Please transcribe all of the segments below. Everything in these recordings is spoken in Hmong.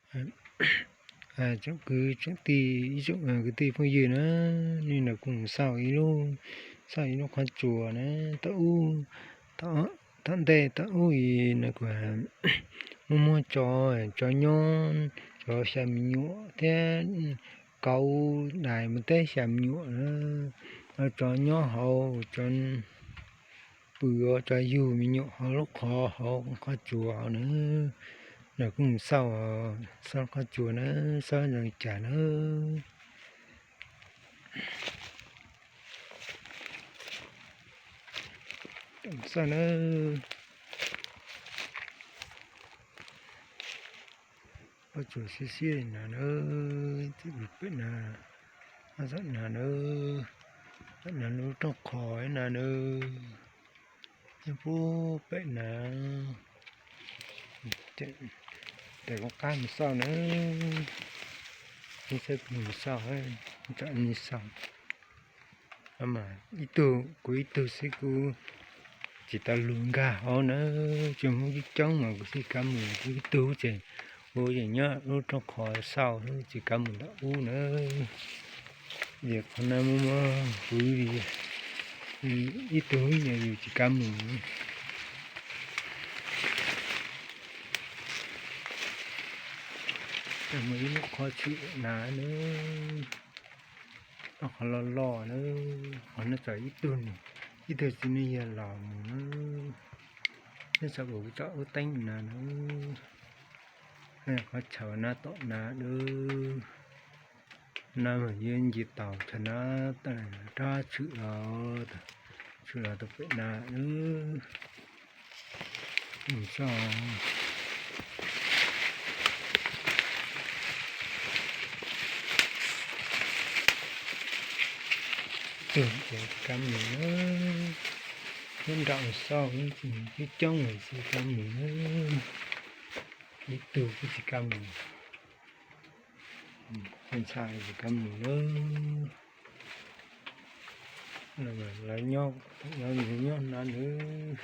Tsoom kwv tsoom tij, ib tsoom kwv tij phooj ywg na, nej nrog kuv mus xauj ib lub, xauj ib lub qhov tsua na, thaum ub, thaum ntej thaum ub no kuv muab muab tso, tso nyob, tso xya me nyuam thiab kauv dais mus teb xya me nyuam na, tso nyob hauv, tso pw, tso yug me nyuam hauv lub qhov, hauv qhov tsua hauv na. Nrog kuv mus xauj, xauj qhov tsua na, xauj zoo li cas na. Xauj na. Qhov tsua siab siab li no na, txawm pem na, ob txoj na na, txoj na lub rooj qhov na na, nyob puag pem na. Tes kuv qab mus xauj na, ib txhia mus xauj, tsom mus xauj. Ib tug, kuv ib tug xwb kuv tsis tau luag nkag hauv na, tsis muaj coob coob mas kuv tsis kav mus, kuv ib tug ces kuv yeej nyob lub rooj qhov xauj xwb tsis kav mus ntawm ub na. Ces qhov no muaj muaj kuv ib tug yus tsis kav mus. Mus ib lub qhov tshwm na na, qhov loj loj na, qhov no txawm ib tug, ib tug txiv neej yawg laus mus na, neb txawm kuv tsom ub teeb na na, qhov chaw na tom na na, na mas yuav nce tau chaw na, rov tshwm los, tshwm los tau pem na na. Mus xauj. Tug ces tsis kav mus na, nyob nram xauj, coob coob tsis kav mus na, ib tug kuj tsis kav mus, ntxhais tsis kav mus na. Lawv nyob, lawv nyob na nawb,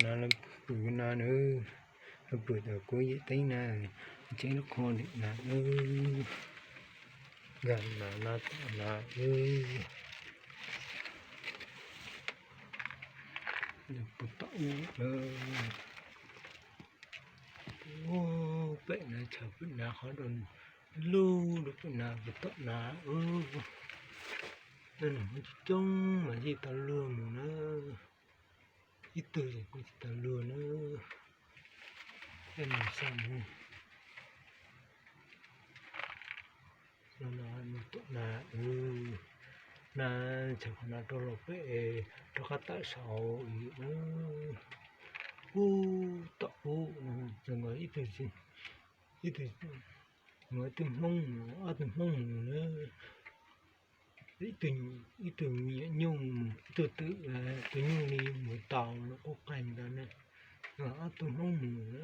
na lawv pw na nawb, lawv pw tom kuv yim teeb na, tseem lub qhov nim na nawb, nkag na na tom na nawb, pw tom ub na. Pem na chaw pem na qhov rau, lub rau pem na pw tom na, coob coob mas yeej tau luag mus na, ib tug ces kuj tsis tau luag na, mus xauj mus. No no tom na, na chaw qhov no rau los pem, rov qab tawm saud na, ub tom ub, ib tug, ib tug, ib tug Hmoob, ob tug Hmoob mus na, ib tug me nyuam nyuj, ib tug twm, tus nyuj li mus tau los qub qeeg ntawd na, ob tug Hmoob mus na.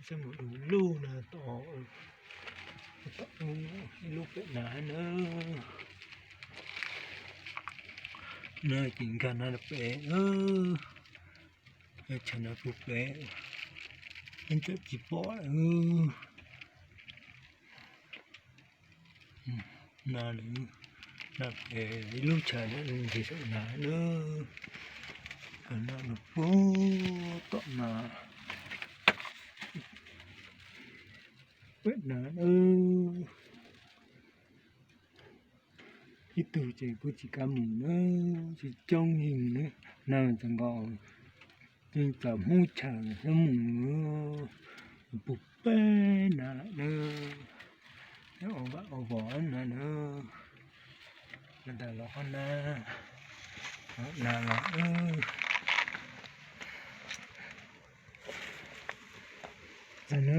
Xyov mus du lug no, tom ib lub pem na na, no ces nkag no pem, chaw no pem, ib txwm tsis pom. No, no pem ib lub chaw ntsis saum na na, no no puag tom no, pem na. Ib tug ces kuj tsis kav mus na, tsis coob li na, no txawm nkaus, txawm Hmoob chaw xyov mus, pw pem na lawm na, ua vam ua vos na na, ntawm los qhov na, na los txog na,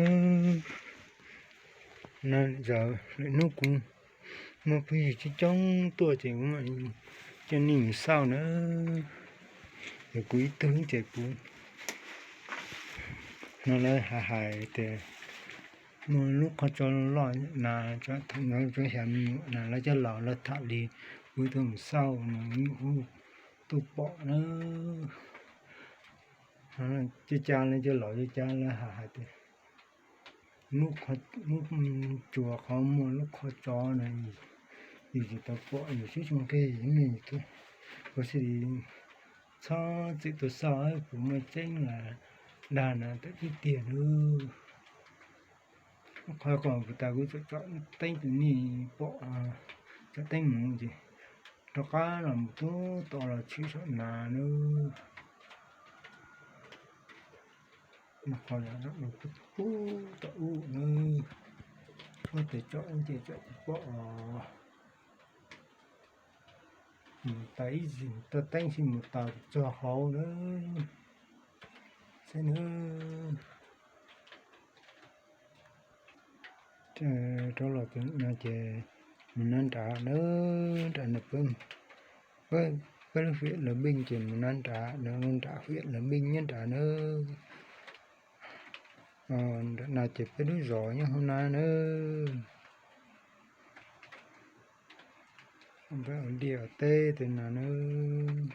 no zaum lwm hnub kuv muaj phooj ywg coob coob tuaj ces kuv mam coj nej mus xauj na, yog kuv ib tug ces kuv, no lawv hais hais tias muaj lub qhov tsua loj na, thaum ntawd tshuav xya me nyuam na, lawv cov laus lawv tham li, kuv tuaj mus xauj no, kuv tuaj pom na, cov ca lawv cov laus cov ca lawv hais hais tias Lub, lub tsuas qhov muaj lub qhov tsov na, yus tsis tau pom, yus xub xoo nqeg ne, yus xwb li txhob txwm tuaj xauj, kuv muaj tseeb los dag na tawm tib tiag nawb. Qhov ko puag ta kuv tsom teeb tus nej pom, tsom teeb mus ces rov qab los mus tub tom los tshwm saum nav nawb. Qhov pub tom ub nawb, ub tes tsom ub ces tsom tsis pom os. Mus tas ib zig toj teeb xwb mus tas txog hauv nawb. Saib nawb. Rov los no ces mus nab nrad nawb, nrad no peb, peb lub hiam Lawv Npeej ces mus nab nrad, nrad hiam Lawv Npeej nyob nrad nawb. Nram no ces peb lub zos nyob hauv na nawb. Peb ua liaj ua teb tej no nawb.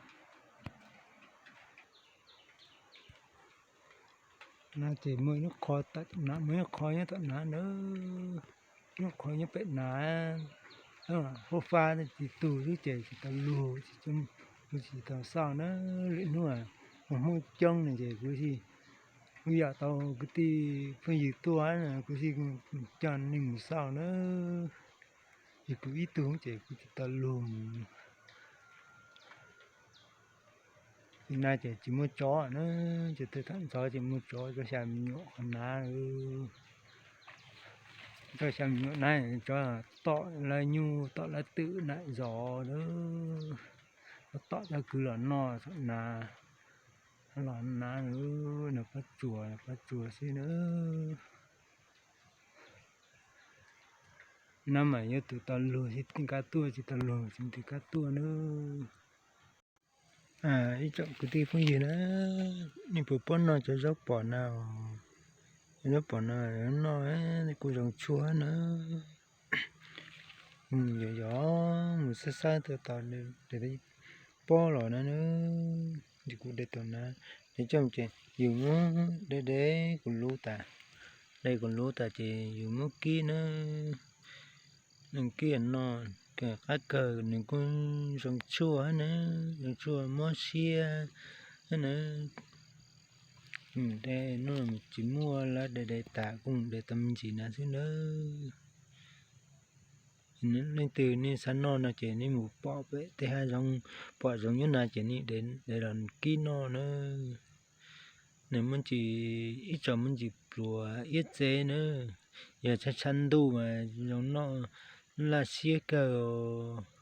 Na ces muaj ib lub qhov, muaj ib lub qhov nyob tom nav nawb, ib lub qhov nyob pem nav, fab fab tsis tu xwb ces tsis tau lug, kuv tsis tau xauj nawb. Lwm hnub kuv Hmoob coob no ces kuv, kuv yam tau kwv tij phooj ywg tuaj no kuv thiaj coj nej mus xauj nawb. Ces kuv ib tug ces kuv tsis tau lug mus. Ces na ces tsis muaj tsov na, ces tej thaum ntxov ces muaj tsov, tsov xya me nyuam qhov nav, tsov xya me nyuam na, tsov tom lawv nyuj tom lawv twm na zov na, tom cov kwv los noj thaum nav, los nav na, nws pab tsuas, pab tsuas xwb na. Nab mas yog tus tau lug thiaj kam tuaj, tsis tau lug tsis kam tuaj nawb. Ib tsoom kwv tij phooj ywg na, nej puas paub noj cov zaub pom na? Cov zaub pom no noj kuj zoo tshuaj na. Mus yos yos, mus xab xab tuaj tau, pob los na, ces kuv de tau na, de coj ces yus muab de de kuv lub tas, de kuv lub tas ces yus muab kib na, kib no, qab kawg nws kuj zoo tshuaj na, zoo tshuaj mob siab na. De no tsis muaj lawv de de tas, kuj de tau me ntsis na xwb nawb. Leej twg nej xav noj no ces nej mus pom pem tej hav zoov, pom zoov nyob na ces nej de los kib noj na. Nws muaj ntsis, ib tsoom muaj ntsis pluas iab txeb na, yog tshav tshav ntuj mas zoo noj, laj siab kawg os.